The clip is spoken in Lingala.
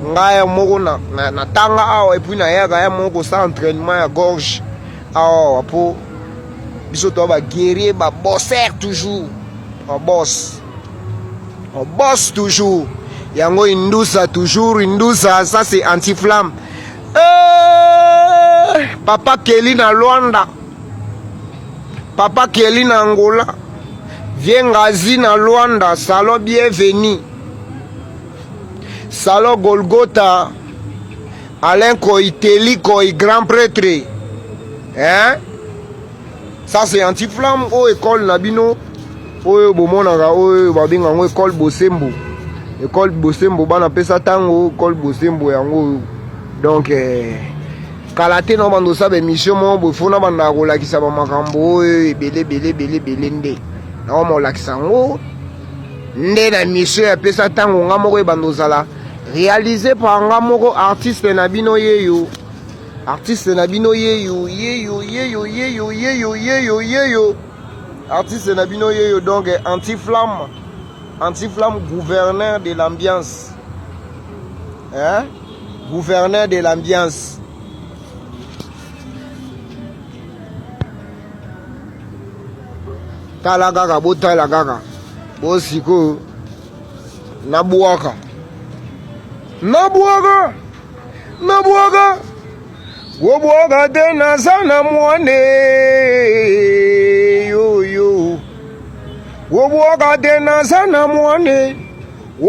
Ngai ya moko na, na, na tanga awa epuis nayaka ya moko kosala entraînement ya gorge awa po biso toa ba guerrier ba bosser toujours on bosse on bosse toujours yango indusa toujours indusa ça c'est anti-flamme eh, papa Kelly na Luanda papa Kelly na Angola vie Ngazi na Luanda salon bienvenue Salon Golgotha, Alain Koy, Teli Koy, grand prêtre. Hein? Ça c'est anti-flamme oyo école na bino oyo bomonaka oyo babenga yango école Bosembo. École Bosembo bana pesa tango école Bosembo yango donc eh, kala te na bando osala émission moko boye fo na bandaka kolakisa bamakambo oyo ebele ebele ebele ebele nde naoma olakisa yango nde na mission ya pesa ntango nga moko ebanda ozala réalise par nga moko artiste na bino yeyo artiste na bino yeyo yeyo yeyo yeyo yeyo yeyo yeyo artiste na bino yeyo donc anti flamme anti flamme gouverneur de l'ambiance hein gouverneur de l'ambiance Tala kaka, botala kaka. Bo sikoyo nabwaka. Nabwaka. Nabwaka. Kobwaka te naza na mwane yo yo. Kobwaka te naza na mwane.